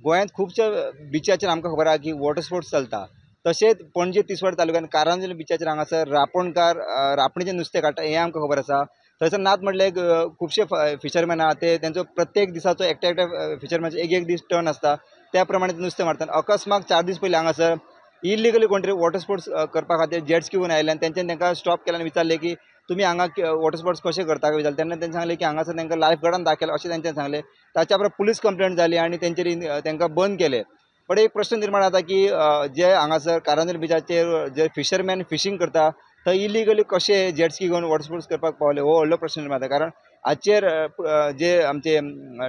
गोंयांत खुबश्या बिचाचेर आमकां खबर आहा की वॉटर स्पोर्ट्स चलता. तशेंच पणजे तिसवाड तालुक्यान कारांजोली बिचाचेर हांगासर रांपणकार रांपणीचें नुस्तें काडटा हें आमकां खबर आसा. थंयसर नात म्हटल्यार खुबशे फिशरमॅन आहा ते तेंचो प्रत्येक दिसाचो एकट्या एकट्या फिशरमॅनाचो एक एक दीस टर्न आसता, त्या प्रमाणे ते नुस्तें मारतात. अकस्मात 4 दीस पयलीं हांगासर इलिगली कोण तरी वॉटर स्पोर्ट्स करपा खातीर जेट स्की घेवन आयले आनी तेंच्यांनी तांकां स्टॉप केलें आनी विचारलें की तुमी हांगा वॉटर स्पोर्ट्स कशें करता काय विचारलें. तेन्ना तेंच्यांनी सांगलें की हांगासर तांकां लायफ गार्डान दाखयलें अशें तेंच्यांनी सांगलें. ताच्या उपरांत पुलीस कंप्लेंट जाली आनी तेंचेर तांकां बंद केलें. बट एक प्रश्न निर्माण जाता की जे हांगासर कारांजोली बिचाचेर जे फिशरमॅन फिशींग करता थंय इलिगली कशे जेट स्की घेवन वॉटर स्पोर्ट्स करपाक पावले हो व्हडलो प्रश्न निर्माण जाता. कारण हाचेर जे आमचे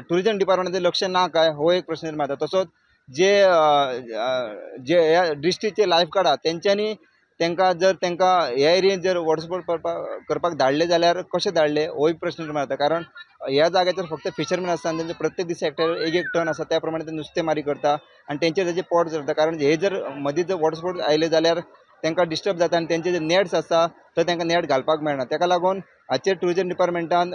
ट्युरिजम डिपार्टमेंटाचें लक्ष ना काय हो एक प्रश्न निर्माण जाता. तसोच जे जे ह्या डिस्ट्रिक्टचे लायफ गार्ड आहा तेंच्यांनी तांकां जर तांकां ह्या एरियेन जर वॉटर स्पोर्ट करपाक धाडले जाल्यार कशें धाडले होय प्रश्न निर्माण जाता. कारण ह्या जाग्याचेर फक्त फिशरमॅन आसता आनी तेंचे प्रत्येक दिसा एकट्या एक एक टर्न आसा त्या प्रमाणे ते नुस्तेमारी करता आनी तेंचेर तेजे पोट चलता. कारण हे जर मदीं जर वॉटर स्पोर्ट आयले जाल्यार तांकां डिस्टर्ब जाता आनी तेंचे जे नॅट्स आसता थंय तांकां नॅट घालपाक मेळना. ताका लागून हाचेर ट्युरिजम डिपार्टमेंटान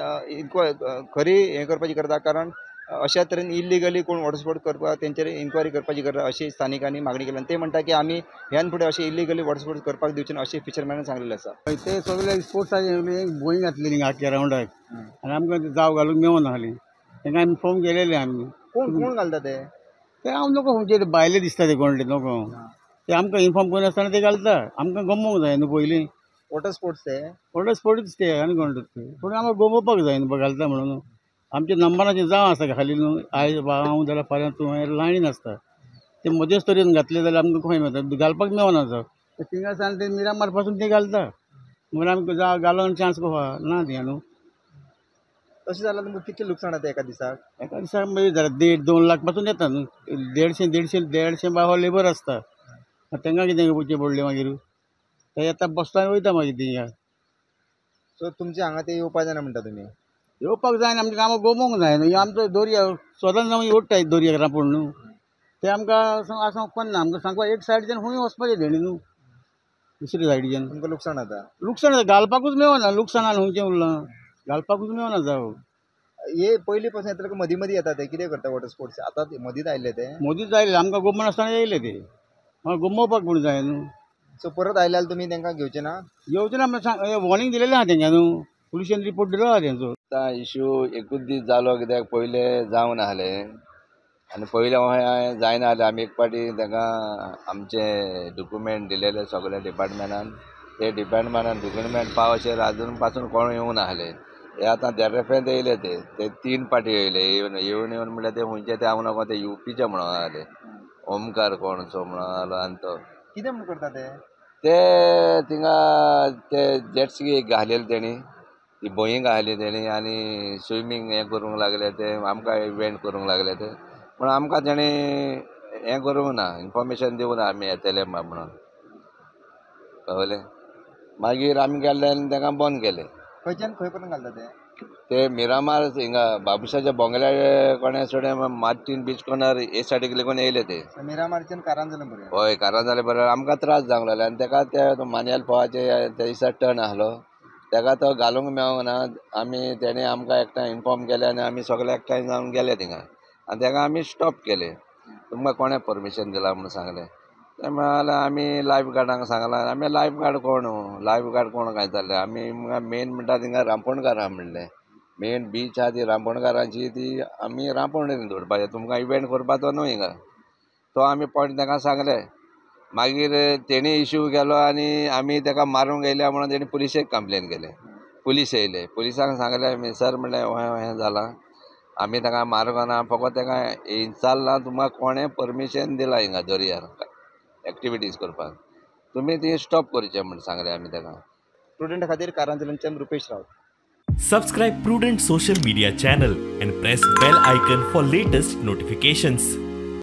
खरी हें करपाची गरज आसा. कारण अशा तरेन इलिगली कोण वॉटर स्पोर्ट करपाक तेंचेर इन्क्वायरी करपाची गरज अशी स्थानिकांनी मागणी केली आनी ते म्हणटा की आमी ह्यान फुडें अशें इलिगली वॉटर स्पोर्ट करपाक दिवचे ना अशें फिशरमॅनान सांगलेलें आसा. ते सगळे स्पोर्ट्साचे बोयींग घातलेली आख्या रावंडाक आनी आमकां जाव घालूंक मेवना आसली. तांकां आमी फोन केलेले आमी. कोण कोण घालता ते? ते हांव नको खंयचे भायले दिसता ते कोण ते नको ते आमकां इन्फॉर्म करिनासतना ते घालता. आमकां गमोवंक जाय न्हू पयलीं. वॉटर स्पोर्ट्स ते वॉटर स्पोर्ट्स ते आनी कोण ते पूण आमकां गमोवपाक जाय न्हू घालता म्हणून. आमच्या नंबराचे जावं आसा खाली न्हू आयज हांव जाल्यार फाल्यां तूं लायनीन आसता ते मदेच तरेन घातले जाल्यार आमकां खंय मेळटा घालपाक मेवना जावं थिंगा सान ते मिरामार पासून ते घालता म्हणून आमकां जावं घालून चान्स कसो ना ती न्हू. तशें जाल्यार तुमकां कितलें लुकसाण जाता एका दिसाक? एका दिसाक मागीर जाल्यार 1.5-2 लाख पासून येता न्हू. देडशे देडशे देडशे बाबा लेबर आसता तांकां कितें करचें पडलें मागीर ते येता बसता आनी वयता मागीर थिंगा. सो तुमचे हांगा ते येवपा जायना म्हणटा तुमी? येवपाक जायना आमचें कामां गोमोवंक जाय न्हू. आमचो दर्या स्वताच आमी ओडटाय दर्याक रांपण न्हू ते आमकां सांगपाक ना. आमकां सांगपाक एक सायडीच्यान खंय वचपाचें तेणी न्हू दुसरे सायडीच्यान तुमकां लुकसाण जाता. लुकसाण जाता घालपाकूच मेवना. लुकसाणान खंयचें उरलां घालपाकूच मेवना जावं. हे पयलीं पासून येतले मदीं मदीं येता ते कितें करता वॉटर स्पोर्ट्स आतां मदींच आयले ते? मदींच आयले आमकां गोमण आसतना येयले ते म्हाका गोमोवपाक म्हूण जाय न्हू. सो परत आयले जाल्यार तुमी तांकां घेवचे ना? घेवचे ना वॉर्निंग दिलेलें आहा तेंच्या न्हू पुलिशेन रिपोर्ट दिलो आहा तेंचो. आतां इशू एकूच दीस जालो कित्याक पयलें जावन आसलें आनी पयलें अशें जायना आसलें. आमी एक पाटी तांकां आमचे डॉक्युमेंट दिलेले सगळे डिपार्टमेंटान ते डिपार्टमेंटान डॉक्युमेंट पावशेर आजून पासून कोण येवंक नासले. हे आतां देरेफेंत येयले ते ते 3 पाटी येयले येवन येवन येवन म्हणल्यार ते खंयचे ते हांव नको ते युपीचे म्हणून आसले ओमकार कोणसो म्हणून आसलो आनी तो कितें म्हूण करता ते? ते थिंगा ते जेटस्की घालेले तेणी ती बोयीं घाली तेणी आनी स्विमींग हें करूंक लागले ते आमकां इव्हेंट करूंक लागले ते. पूण आमकां तेणी हें करूंक ना इन्फॉर्मेशन दिवंक ना आमी येतले म्हणून कळ्ळें. मागीर आमी गेले आनी तांकां बंद केलें. खंयच्यान खंय पर्यंत घालता ते? ते मिरामार हिंगा बाबुशाच्या बोंगल्या कोण्या सोड्या मार्टीन बीच कॉर्नर हे सायडीक लेगून येयले ते. मिरामारच्यान कारांजोले पर्यंत? हय कारांजोले पर्यंत आमकां त्रास जावंक लागले आनी ताका ते मान्याल फोवाचे ते दिसा टर्न आसलो ताका तो घालूंक मेवोंक ना. आमी तेणी आमकां एकठांय इन्फॉर्म केलें आनी आमी सगळे एकठांय जावन गेले थिंगा आनी ताका आमी स्टॉप केले. तुमकां कोणें परमिशन दिलां म्हणून सांगलें. ते म्हळ्यार आमी लायफ गार्डांक सांगलां. आमी लायफ गार्ड कोण लायफ गार्ड कोण काय जालें आमी मेन म्हणटा थिंगा रांपणकारां म्हणलें मेन बीच आहा ती रांपणकारांची ती आमी रांपण दवरपाचें तुमकां इव्हेंट करपाचो न्हू हिंगा. तो आमी पॉयंट तांकां सांगलें. मागीर तेणी इशू केलो आनी आमी ताका मारूंक येयल्या म्हणून तेणी पुलिशेक कंप्लेन केलें. पुलीस येयले पुलिसांक सांगलें आमी सर म्हणलें अहें अहें जालां आमी ताका मारूंक ना फकत ताका विचारलां तुमकां कोणें परमिशन दिलां हिंगा दर्यार एक्टिविटीज करपाक तुमी ती स्टॉप करचें म्हूण सांगलें आमी ताका. प्रुडंट खातीर कारांजोलेंच्यान Rupesh Raut. Subscribe Prudent social media channel and press bell icon for latest notifications.